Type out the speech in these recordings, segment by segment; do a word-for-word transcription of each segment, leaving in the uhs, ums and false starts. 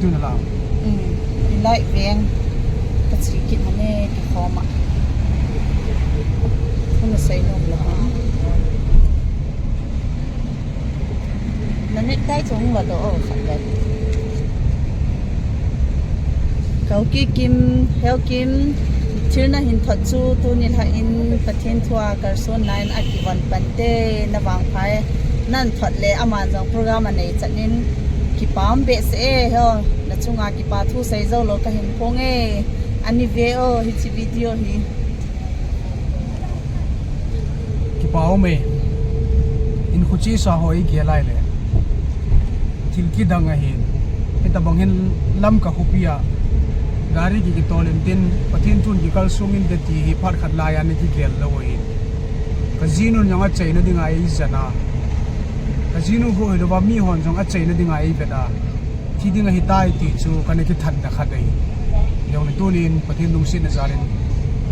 Tuna la. Hmm. Light veng. Ka chi kit na ne, ki khoma. Tuna sei nom la ha. Na ne tai chung la do o khat le. Kau ki kim, heo kim, thil na hin thot chu tuni la in Pathen thua kalson na in a kivon pante na vang phai. Nan thot le aman jong program a nei chan in kipah um behseh e ho. Na chunga kipa thu sei jou lou ka hin phong e. Ani ve o hiche video hi. Kipa um e. In khuchi sa ho i gel lai le. Thil kidang ahin. Hitabang hin Lamka khopi a gari ki kitol in tin Pathen thun kikalsong inte ti hi phat khat lai a na kigel lou ahin. Ka jinun jong achaina dinga eijan a. Ka jinu khu hilou va mi hon jong achaina dinga eivet a. Thi ding ahitai ti chu kana kithan da khat ahi. Jong le tunin Pathen lungsetna jal in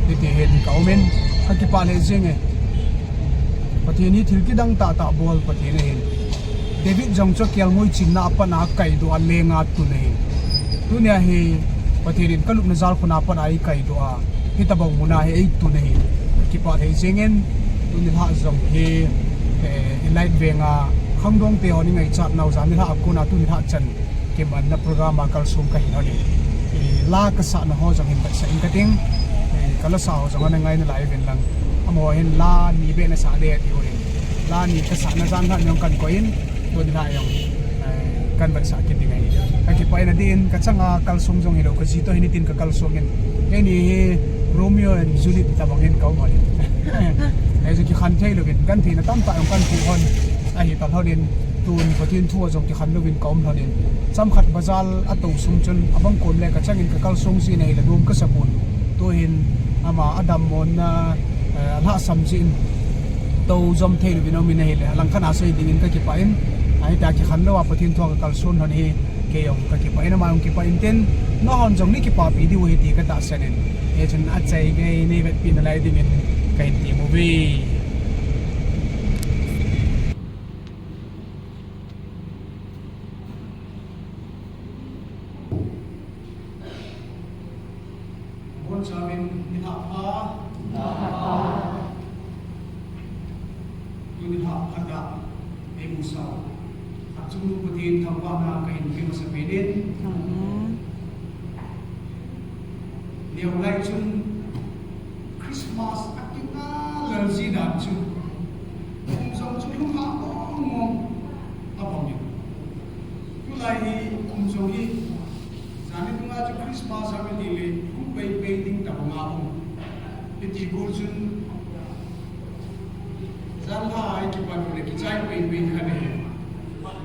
hiti hin ka um in ka kipah lheh jeng e. Pathen hi thil kidang tahtah bol Pathen ahin. David jong chu kelngoi chinna a pat a kaidoh a lenga tun ahin. Tunia hi Pathen in ka lupna jal khun a pat a eikaidoh a. Hitabang mun a hi eitun ahi. Kipah thei jeng in, tuni lha jong hi, eh, i light veng a khangdong te hon i ngaichat nau jan nilhah a kon a tuni lha chan kimanna program a kalsong ka hi hon in. Eh, la ka sahna ho jong hin vetsah in ka ting. Eh, ka la sa ho jong ana ngai nalai uvin lang. Amaho hin la ni beh na sah le ti uvin. La ni ka sahna jan lha jong kan koi in. Tuni lha jong, eh, kan vetsah kit ding ahi. Ka kipah in adih in, ka changa kalsong jong hilou, ka ji toh hin hitin ka kalsong in. Keini hi Romeo and Juliet tabang in ka um hon in. Ahi chu kikhen thei louvin, kan theina tamtah jong kan thei hon. Ahi ta lhon in, tun Pathen thu a jong kikhen louvin ka um lhon in. Chomkhat bazar a tou sung chun, abang kom le ka chang in ka kalsong jin ahile nom ka sa pon. Tuhin ama a dammona, eh, alhahsam jin. Tou jom thei louvin aum in ahile, alangkhat a sei ding in ka kipah in, ahi ta kikhen lou a Pathen thu a ka kalson lhon hi, kei jong ka kipah in, ama jong kipah in tin, nahon jong nei kipahpi diu ahi ti ka tahsan in. Hichun achai gei nei vetpi nalai ding in ka hin ti mo ve. Bon chauvin nilhah pha. Nilhah pha. Tuni nilhah pha da. Ei mu sau. Achung nu Pathen thangvahna ka hin pe masa peh in. Amen. Neo lai chun Christmas a kinga lal ji dan chu. Kum jong chu lungha mong mong. A bang in. Tulai hi kum jong hi. Jan ni dunga chu Christmas a mi ti le, kum pei pei ding ta bang a um. Hiti bol chun, jan lha a i kipan u le kichai pei pei kha le.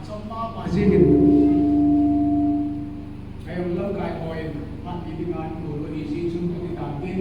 Chom ma ma jing in. Ka jong lamkai hoi, phat ti ding a, tu lo ni si chun tu ti tan tin.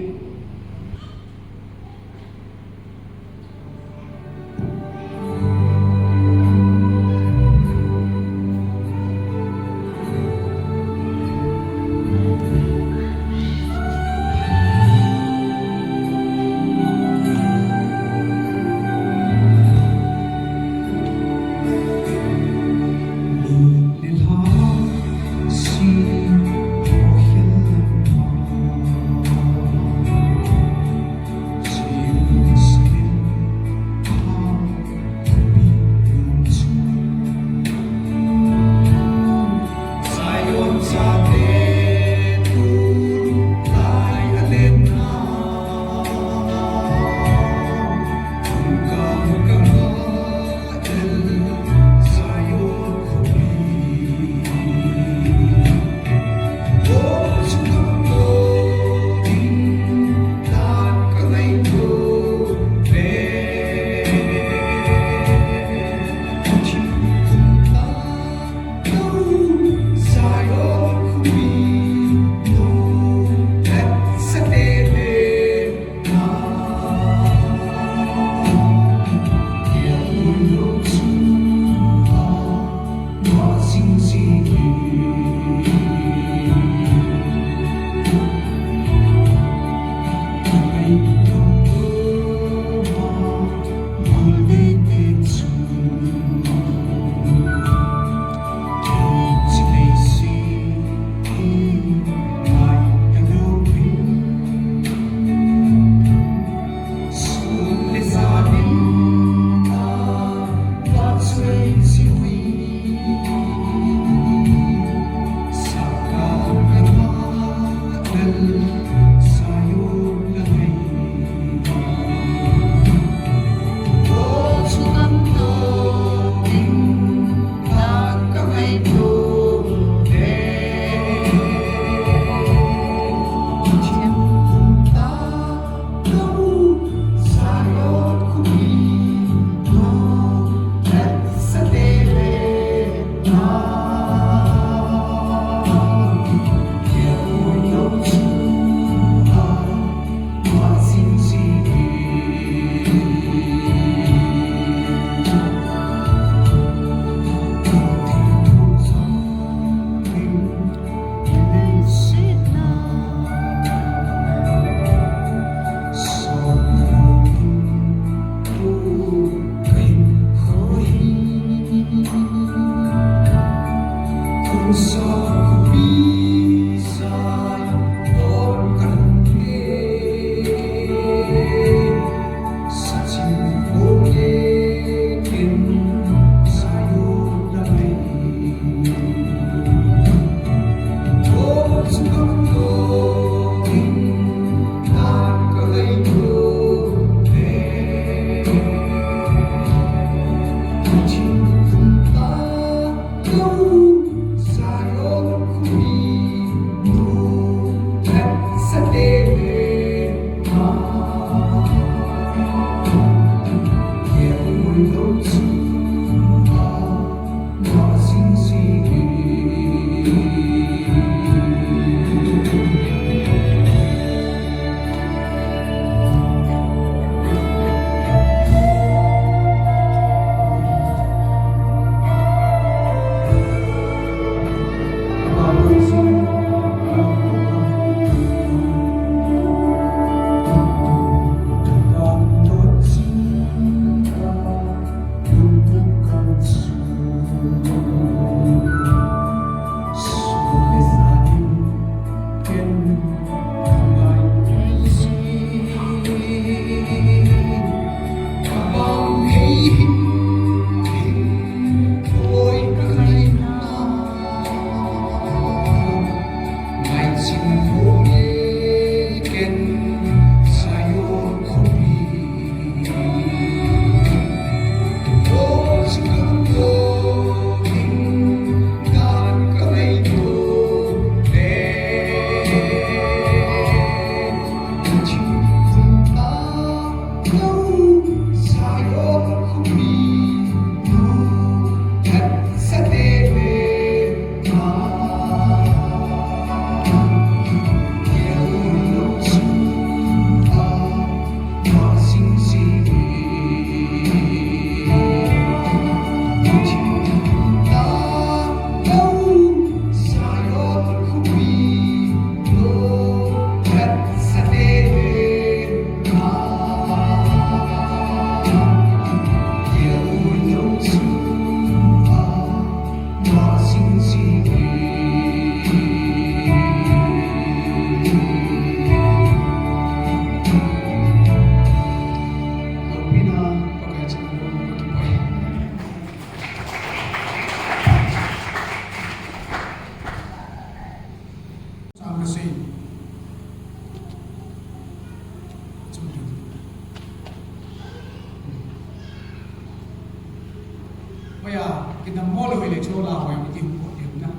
Dammo lou hile chu la hoi mi ti hung ko ti na.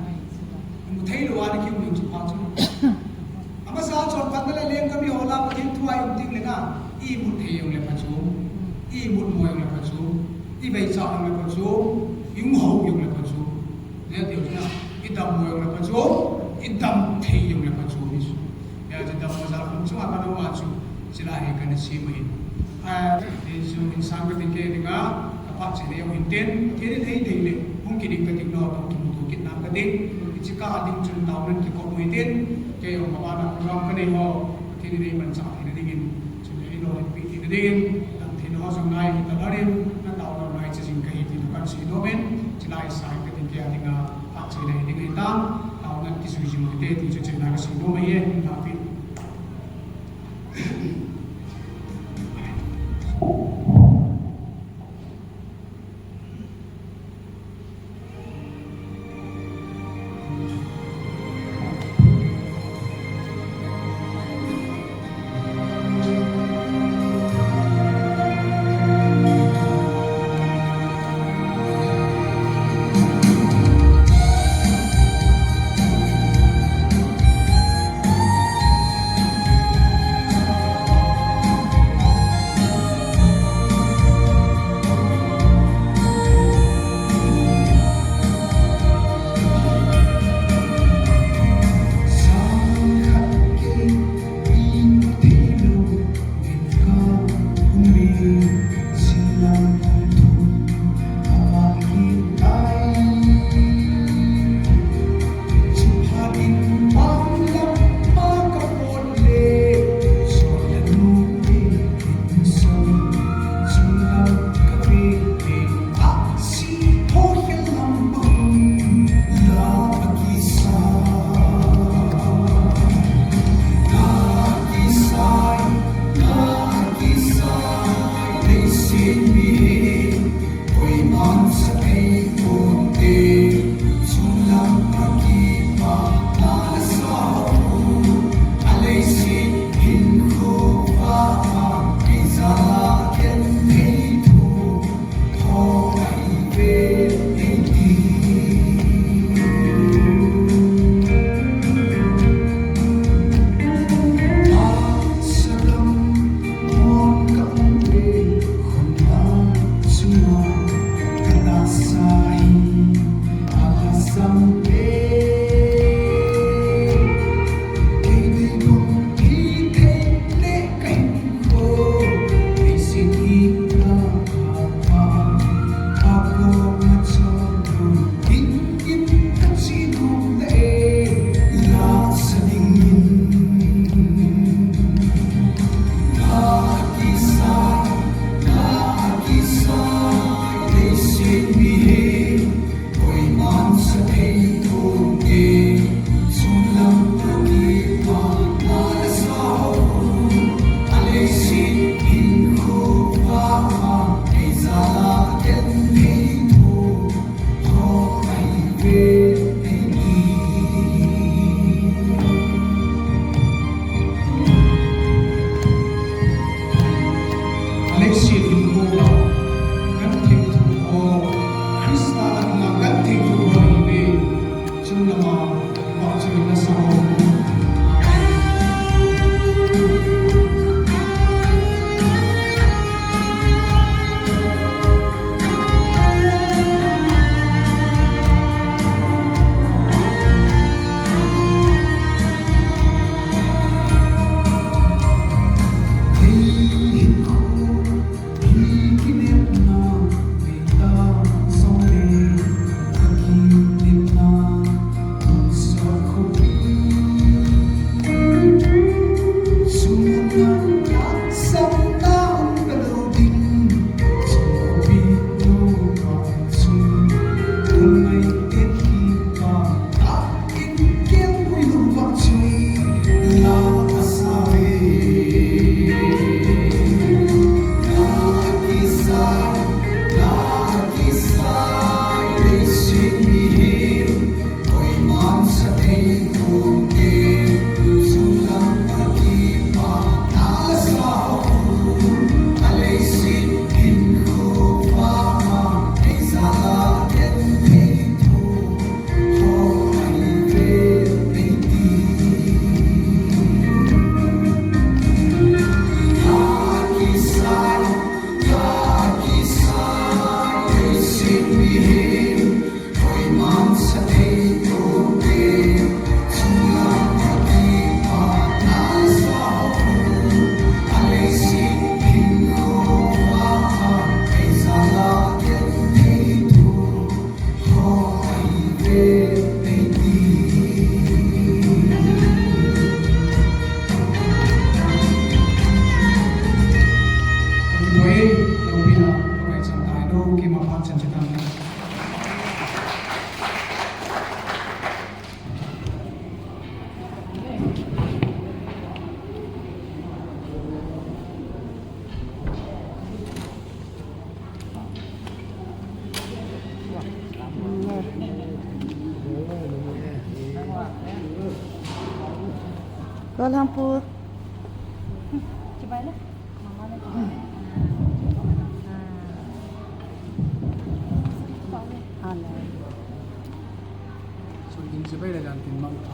Mu thei lou a na kium ding chu pha chu. Amasa chonphatna le lengkam iho la Pathen thu a i um teng le na, i imut thei jong le pha chu, i imut mo jong le pha chu, i vei cha jong le pha chu, i hung hou jong le pha chu. Tia ti na, i dammo jong le pha chu, i dam thei jong le pha chu ni chu. Hijeh chun dammo jal khum chunga kana um a chu, chulai hi kana sem ahi. A, hichu insang kati kei dinga, ka phat chena jong hin tin, Pathen in eidei le, hung kiding kati nau, hung kimuto kit nam kati. Hiche kah a ding chun taona kikop u hitin, kei jong mabana program kanei ho, Pathen in eimanchah theina dingin, chule eilolhin pi theina dingin, dam theina ho jong ngai hita lhonin, na taona ngai cha jing kahi ti chu kan seinom in, chulai sa hi kati kei a dinga, phat chena hi ding ahitan, taona kijui jing u hite ti chu chena kaseinom ahi, tapi. Kuala Lumpur. Chibai le. Mama le. Ah. Ah. Ah, le. So, din chibai le dan tin mang tho.